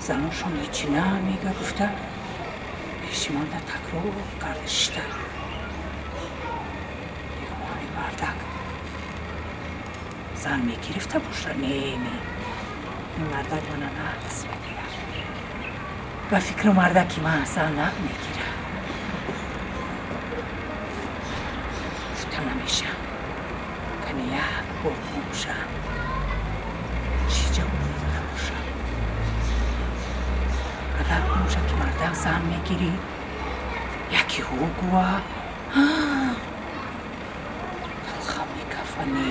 Заношон ҳеҷ намега гуфта пеши ман дар такрор карда шишта. Мегам ҳамин мардак зан мегирифта боша? Не, не, ин мардак мана нақс мегирад. Ба фикру мардаки ман зан намегирад. Гуфта намешам, кани як бор мошам чӣ ҷавоб медода бошам? Агар боша ки мардак зан мегирӣ, яки ҳу гӯа талхам мекафа. Не,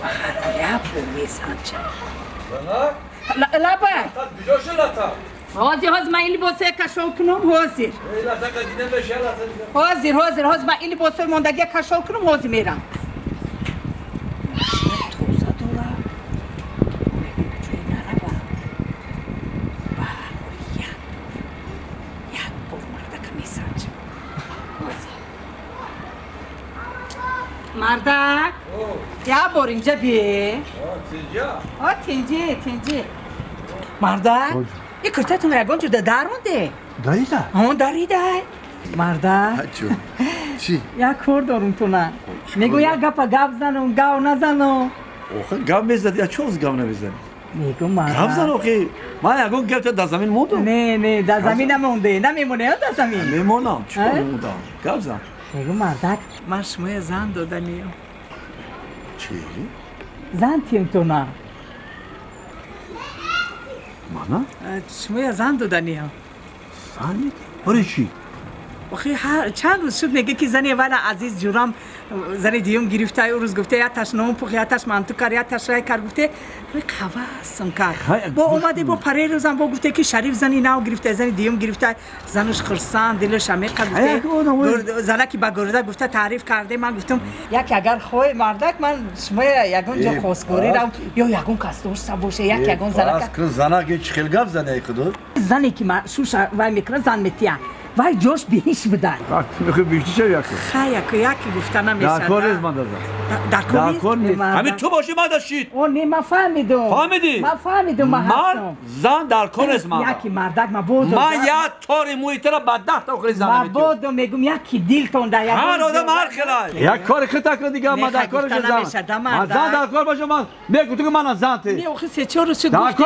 ба ҳар ҳол як бор месанҷам. Лабай! Ҳозир, ҳозир ман ин либосое кашол кунам, ҳозир. Ҳозир, ҳозир, ҳозир ман ин либосои мондагия кашол кунам, ҳозир мерам. Тоза дора. Ҷое нарава. Ба ҳар ҳол як бор мардака месанҷам. Ҳозир. Мардак, як бор инҷа бие. Тинҷи, тинҷи. Мардак, ин куртатон ягон ҷуда дармонде? Дарида? Ҳо, дарида. Мардак, чӣ? Як кор дорум туна. Мегӯ як гапа гап занум, гав назанум. Охи гап мезади, я чоз гап намезанӣ? Мегӯ мардак. Гап зан охи. Ман ягон гапта дар замин мондум? Не, не, дар замин намонде. Намемоне дар замин? Мемонам, чӣ кор мемондам? Гап зан. Мегӯ мардак, ман шумоя зан доданиям. Чӣ? Зан тием туна. Мана? Шумоя зан доданиям. Зан? Барои чӣ? Охи чанд рӯз шуд мега ки зани вана азиз ҷурам зани дуюм гирифта, ӯ рӯз гуфта яташ нон пухт, яташ манту кард, яташ рай кард, гуфте қавасм кард. Бо омаде бо паре рӯзам бо гуфте ки Шариф зани нав гирифта, зани дуюм гирифта, занаш хурсанд, дилаш амиқа гуфте. Занаки ба гурда гуфта таъриф карде, ман гуфтам як агар хоҳе мардак ман шумоя ягон ҷо хостгорӣ рав ё ягон кас дошта боша, як ягон занака. Занаки чӣ хел гап зане худо? Зане ки шуша вай мекунад, зан метиҳад. Вай ҷош биҳиш будай. Мехоҳи биҳишти шав яко? Хай яко, яке гуфта намешавад. Дар кор нест ман даза. Дар кор нест? Ҳамин ту бошӣ ман дашид. О не, ман фаҳмидум. Фаҳмидӣ? Ман фаҳмидум, ман ҳастам. Ман зан дар кор нест ман. Яки мардак ман бодум. Ман як тори мӯи туро ба 10 та охири зан метиҳам. Ман бодум, мегум яки дилтон дар ягон. Ҳар одам ҳар хелай. Як кори хита кун дигар, ман дар кор нестам. Ман зан дар кор бошам, ман мегӯ ту ки ман зан ти. Не, охи 3-4 рӯз шуд гуфти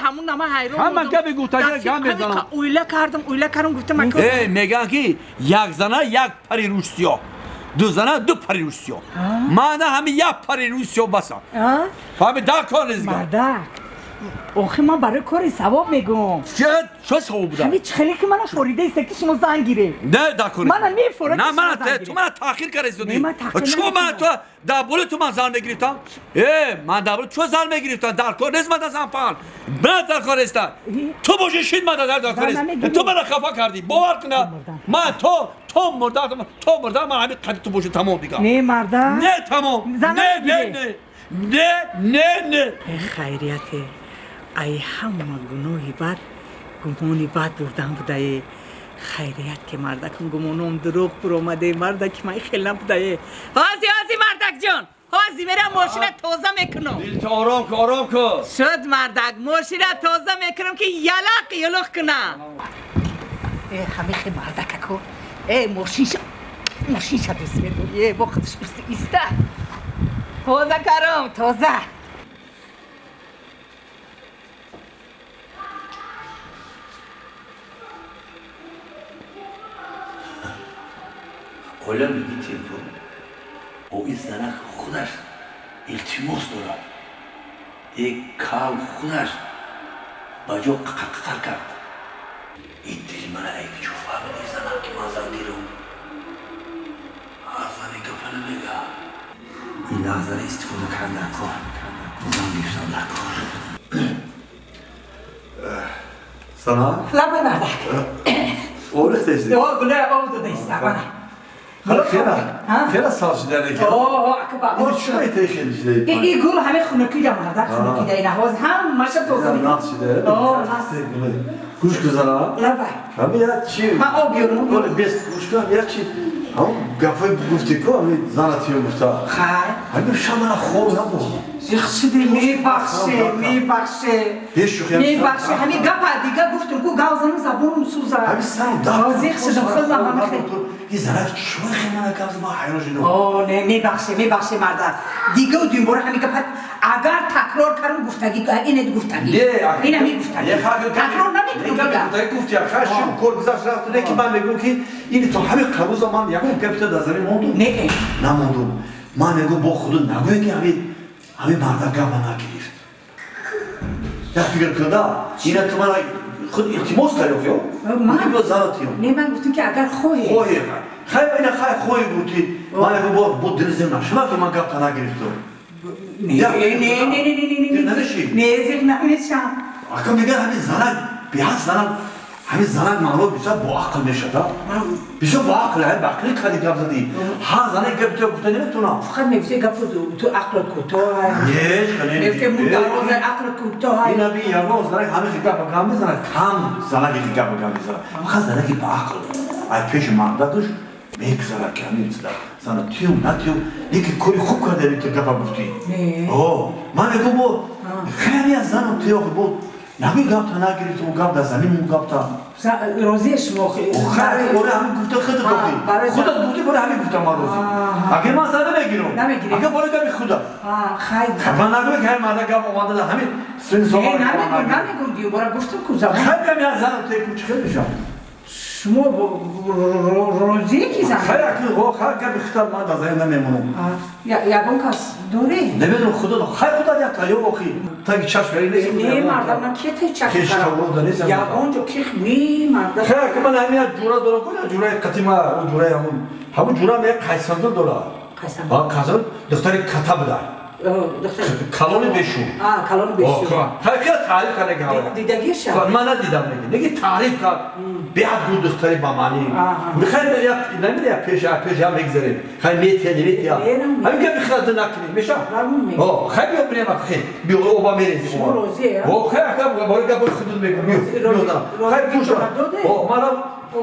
ҳамун нама ҳайрон. Ҳаман гапи гуфтагӣ гап мезанам. Уйла кардам, уйла кардам, гуфтам ман мегӯянд ки як зана як пари рӯсиё, ду зана ду пари рӯсиё. Мана ҳамин як пари рӯсиё баса. Фаҳмид, дар кор нест. Мардак, охи ман барои кори савоб мегӯм. Чӣ савоб буда? Ҳамин чӣ хеле ки мана форида иста ки шумо зан гиред. Не, дар кор. Мана мефорад. На, мана ту мана таъхир карда истодӣ. Чӯ мана ту дар болои ту ман зан мегирифтам? Ман дар болои чӯ зан мегирифтам? Дар кор нест ман зан паҳн. Ман дар кор неста. Ту боши шид ман дар кор нест. Ту мана хафа кардӣ. Бовар кун. Ман то мурдам, то мурдам ман ҳамин қади ту боши тамом дигар. Не, мардак. Не, тамом. Не, не, не. Не, не, не. Хайрияте. Ай ҳама гуноҳи бад гумони бад бурдан будае. Хайрият ки мардакам гумоном дурӯғ буромаде. Мардаки ман хел набудае. Ҳозир, ҳозир мардакҷон, ҳозир мерам мошина тоза мекунам. Дилто ором кун, ором кун. Шуд мардак, мошина тоза мекунам ки ялақ юлуқ кунам. Ҳамихе мардакако, мошинша, мошинша дӯст медорӣ. Бо худаш иста. Тоза карам, тоза. ҳола мегӣ телефон о ин занак худаш илтимос дорад э кал худаш ба ҷо қаққар кард ин дили мана ай чӯ фаҳмиди занак ки ман зан гирам ҳар зане гапа намега ин лаҳзара истифода кардан дар кор зан гирифтан дар кор Сана? Лабай мардак. Орихтеси? О, гуле об додаиста, бана. Хела сал шидане ки. О, акба. О, чӣ ите хели шида? И гул ҳаме хунукӣ да мардак, хунукӣ да ина ҳоз ҳамаша тоза. Нақс шида. О, нақс. Гӯш кузана? Лабай. Ҳами я чи? Ман об биёрам. Оле бес гӯш кун, я чи? Ҳам гапҳои гуфти ку, ҳами зана тиё гуфта. Хай. Ҳами шамана хоб набуд. Зиқ шиди мебахше, мебахше. Мебахше, ҳами гапа дига гуфтум ку гав занам забонум сӯзад. Ҳами сарам дард. Зиқ шидам худам ҳами хел. Ин занак чӯ хел мана гап зад, ман ҳайрон шудам. О, не, мебахше, мебахше мардак. Дига дуюмбора ҳами гапа агар такрор кардам гуфтагӣ, инет гуфтагӣ. Ин ҳами гуфтагӣ. Такрор намекунам дига. Гуфтагӣ гуфти, хай шуд кор гузашт рафт, не ки ман мегӯям ки ин то ҳами қаруза ман ягон гапита дар замин мондум. Не. Намондум. Ман мегӯям бо худу нагӯя ки ҳами мардак гапа нагирифт. Як фикр кунда, ина ту мана худ илтимос кард ё? Ман бо зана тиём. Не, ман гуфтам ки агар хоҳӣ. Хоҳӣ. Хай ина хай хоҳӣ гуфти. Ман мегӯям бо дил зим нашава ки ман гапта нагирифтум. Не, не, не, не, не, не, не. Намешӣ? Не, зиқ намешам. Ака мегӯяд ҳами занак беҳад занак ҳами занак маълум бисёр боақл мешавад. Бисёр боақл, ҳами бақлӣ кардӣ гап задӣ. Ҳар зане гап ту гуфта наметавонам. Фақат мегуфти гапу ту ақл кӯтоҳ. Не, не. Мегуфти мудароза ақл кӯтоҳ. Ина би ягон занак ҳами хел гапа гап мезанад, кам занаке ки гапа гап мезанад. Фақат занаки баақл. Ай пеши мардакаш мегузарад ки ҳамин зана тиём натиём, лекин кори хуб карда ту гапа гуфтӣ. О, ман мегӯям бо хеле аз занам тиёх бо нагӯй гапта нагирифтум, гап дар замин мон гапта. Розия шумо хай бори ҳамин гуфта худат гуфтӣ. Худат гуфтӣ бори ҳамин гуфта ман розӣ. Агар ман зан намегирам. Агар бори гапи худат. Хай. Ман нагӯй ки ҳар марда гап омада дар ҳамин сини сола. Намегӯм дию бора гуфтум ку забон. Хай гам як занам теку чӣ хел мешавад? Шумо розие ки зан? Хай хай гапи худат ман дар замин намемонам. Ягон кас дорӣ? Намедонам худо хай худат як таёр охи. Таги чашм кари нест. Не мардам ман ки таги чашм карам? Ягон ҷо ки не мардам. Хай ки ман ҳамин як ҷура дорам ку як ҷураи қатима ҷураи ҳамун. Ҳамун ҷура як қайсандон дорад. Қайсандон. Ҳа қайсандон духтари ката буда. Калони бешу. Калони бешу. Хай ки таъриф карда га. Дидагиша? Ман надидам неги. Неги таъриф кард. Беҳад гул духтари ба маъни. Хай я намеда я пеш пеш я мегзарем. Хай метия неметия. Ҳамин гапи худат накунӣ меша? О, хай биё бинем хай. Биё оба мерезем. Шумо розие? О, хай ака бори гапи худат мегӯм. Биё. Хай пӯшам. О, манам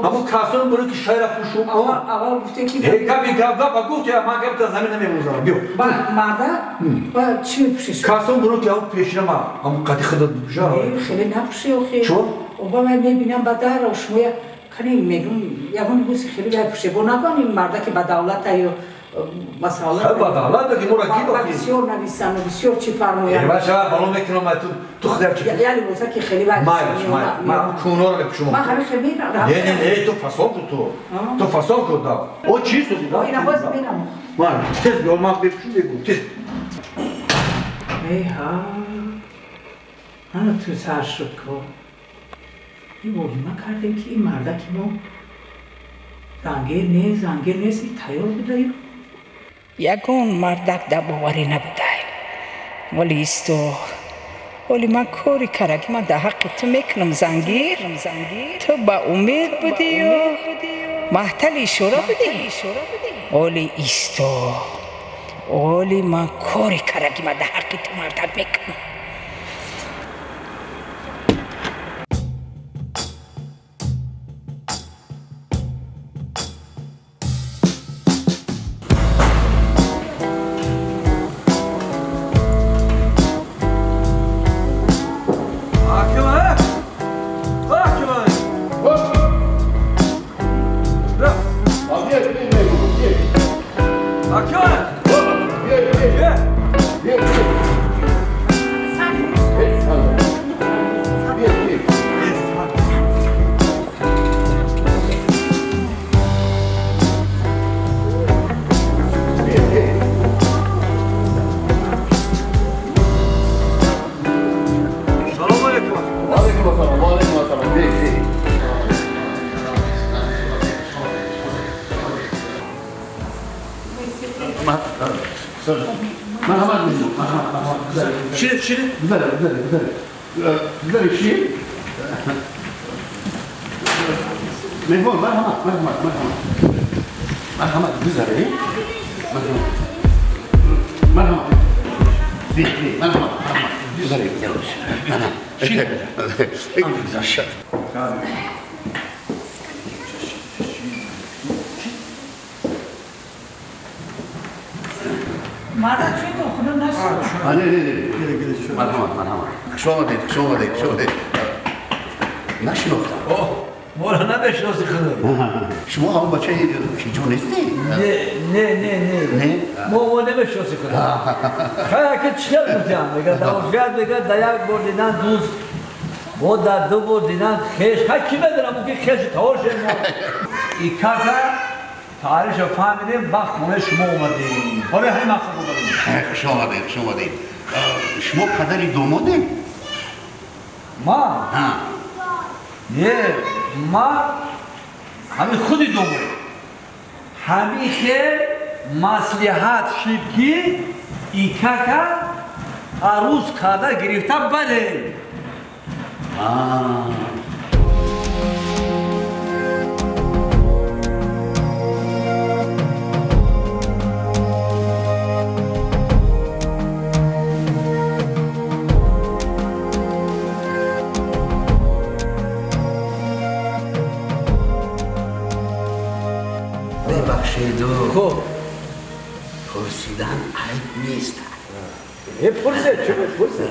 ҳамун касон буро ки шайра пӯшум. Аввал гуфте ки гапи гап гап гуфт я ман гапта замин намемозам. Биё. Ба марда ба чӣ мепӯшиш? Касон буро ки ҳамун пешина ма ҳамун қади худат бипӯша. Хеле напӯши охи. Чо? Оба ман мебинам ба дар шумо я кани мегӯм ягон либоси хеле бипӯше. Бо набани марда ки ба давлата ё масалан. Хай ба давлата ки моро ки ба бисёр нависанд бисёр чӣ фармоянд. Ба шава бало мекунам ту худат чӣ. Я либоса ки хеле ба Майлаш, майлаш. Ман куноро мепӯшам. Ман ҳамин хеле мерам. Не, не, не, ту фасон ку ту. Ту фасон ку да. О чӣ суди да? Ина боз мерам. Ман тез биё ман бипӯшум бигӯ. Тез. Эй ҳа. Ана ту сар шуд ку. Ин воҳима кардем ки ин мардаки мо зангир нест, зангир нест, тайёр будаю. Ягон мардак дар боварӣ набудай. Вале исто. Вале ман кори карда ки ман дар ҳаққи ту мекунам зангир. Ту ба умед будию маҳтали ишора будӣ. Оли исто. Оли ман кори карда ки ман дар ҳаққи ту мардак мекунам. شیره شیره بذاره بذاره بذاره بذاره شیر مهمان مرحمت مرحمت مرحمت مرحمت بذاره مرحمت مرحمت بی بی مرحمت مرحمت بذاره شیر مرد چون تو خونه نشد. نه نه نه. مرحمت مرحمت. خوش آمدید خوش آمدید خوش آمدید. نشناختم. اوه ما را نمیشناسی خدا. شما هم بچه کجا نیستی؟ نه نه نه نه. نه. ما نمیشناسی خدا. خیلی که چیکار می‌کنم؟ میگه دوست میگه در یک بار دیدن دوست. با در دو بار دیدن خیش. خیلی کی می‌دونم اون که خیش تاش ما. این کاکا تاریخ فهمیدیم با خونه شما اومدیم. برای همین مقصد اومدیم. خوش آمدید خوش آمدید. شما پدر دومادید؟ ما؟ ها. نه ما همین خودی دوماد. همین که مصلحت شد که ای کاکا عروس کرده گرفته بله. خب پرسیدن عیب نیست. پرسه چه پرسه؟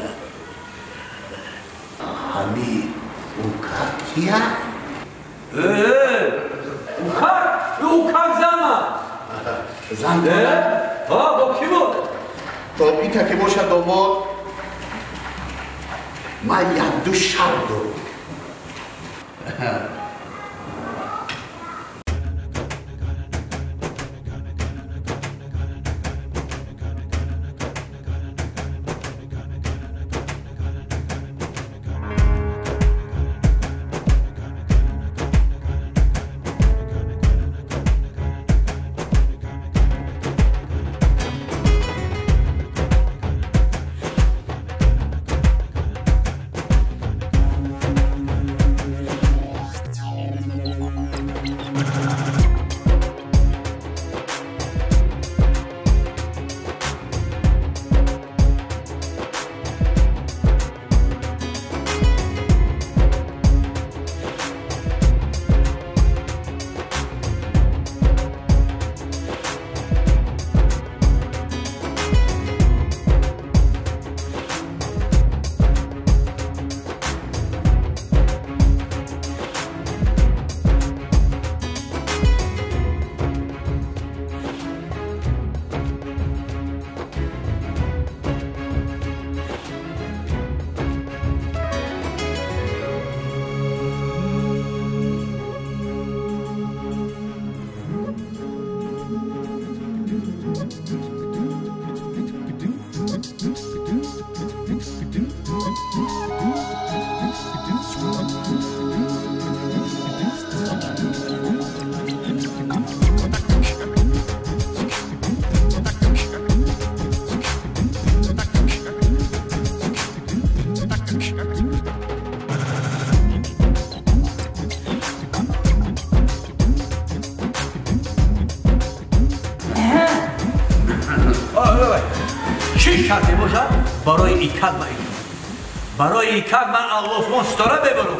همی اوکا کیه؟ اوکا؟ اوکا زنم زن داره؟ ها با کی بود؟ تا ایتا که باشه داماد من یک دو شرط دارم. برای ایکاک من برای ایکاک من آسمان ستاره ببرم.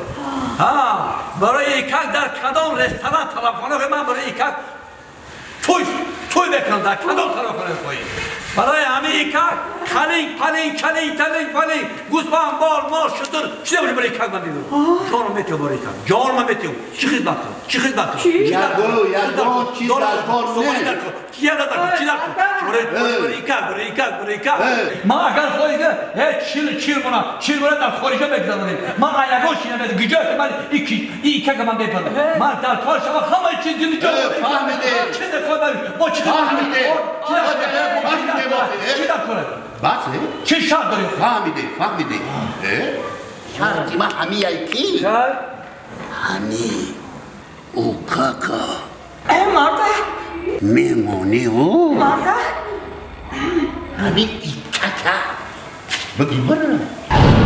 ها برای ایکاک در کدام رستوران طلبخانه من برای ایکاک توی توی بکنم در کدام طلبخانه خواهی برای همه ایکاک کلینگ پلینگ کلینگ تلینگ پلینگ گوسفند بال مال شتر چی برای ایکاک من میبرم. جانم میتیم برای ایکاک جانم میتیم چی خدمت کنم چی خدمت کنم یگو یگو چی در کار نه چی در کار چی در کار برای ایکاک برای ایکاک برای ایکاک ما اگر خواهی که چیل چیل مونه چیل مونه در خارجه بگذاریم ما یگو چی نمیده گیجا که من ایکاک من ببرم من در کار شما همه چیز دیگه فهمیده چی در کار با چی فهمیده چی در کار بله چه شرط داری؟ فهمیده فهمیده شرطی ما همی یکی همی او کاکا مرده میمونی او مرده همی ای کاکا Бигӣ мара.